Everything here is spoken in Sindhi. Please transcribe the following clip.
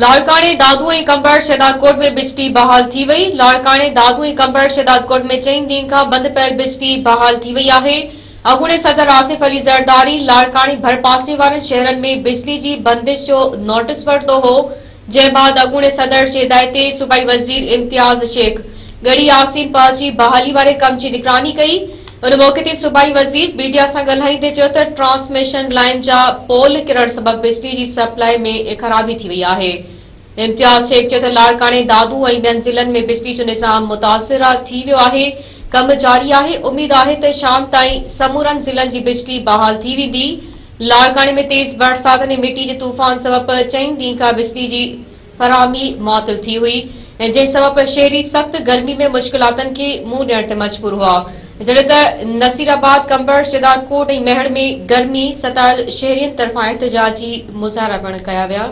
لاڙڪاڻي، دادو ۽ قمبر شهدادڪوٽ ۾ بجلي بحال ٿي وئي. لاڙڪاڻي، دادو ۽ قمبر شهدادڪوٽ ۾ چئن ڏينهن کان بند پيل بجلي بحال ٿي وئي آهي. اڳوڻي صدر آصف علي زرداري لاڙڪاڻي ڀرپاسي وارن شهرن ۾ بجلي جي بندش جو نوٽيس ورتو هو، جنهن بعد اڳوڻي صدر جي هدايت تي صوبائي وزير امتياز شيخ ڳڙهي ياسين پهچي بحالي واري ڪم جي نگراني ڪئي. ان موقعي تي صوبائي وزير ميڊيا سان ڳالهائيندي چيو ته ٽرانسميشن لائين جا پول ڪرڻ سبب بجلي جي سپلائي ۾ خرابي ٿي وئي آهي. امتياز شيخ چيو ته لاڙڪاڻي، دادو ۽ ٻين ضلعن ۾ بجلي جو نظام متاثر ٿي ويو آهي، ڪم جاري آهي، اميد آهي ته شام تائين سمورن ضلعن جي بجلي بحال ٿي ويندي. لاڙڪاڻي ۾ تيز برساتن ۽ مٽي جي طوفان سبب چئن ڏينهن کان بجلي جي فراهمي معطل ٿي هئي، جنهن سبب شهري سخت گرمي ۾ مشڪلاتن کي منهن ڏيڻ تي مجبور هئا. جڏهن ته نصيرآباد، قمبر، شهدادڪوٽ ۽ ميهڙ ۾ گرمي ستايل شهرين طرفان احتجاجي مظاهرا پڻ ڪيا ويا.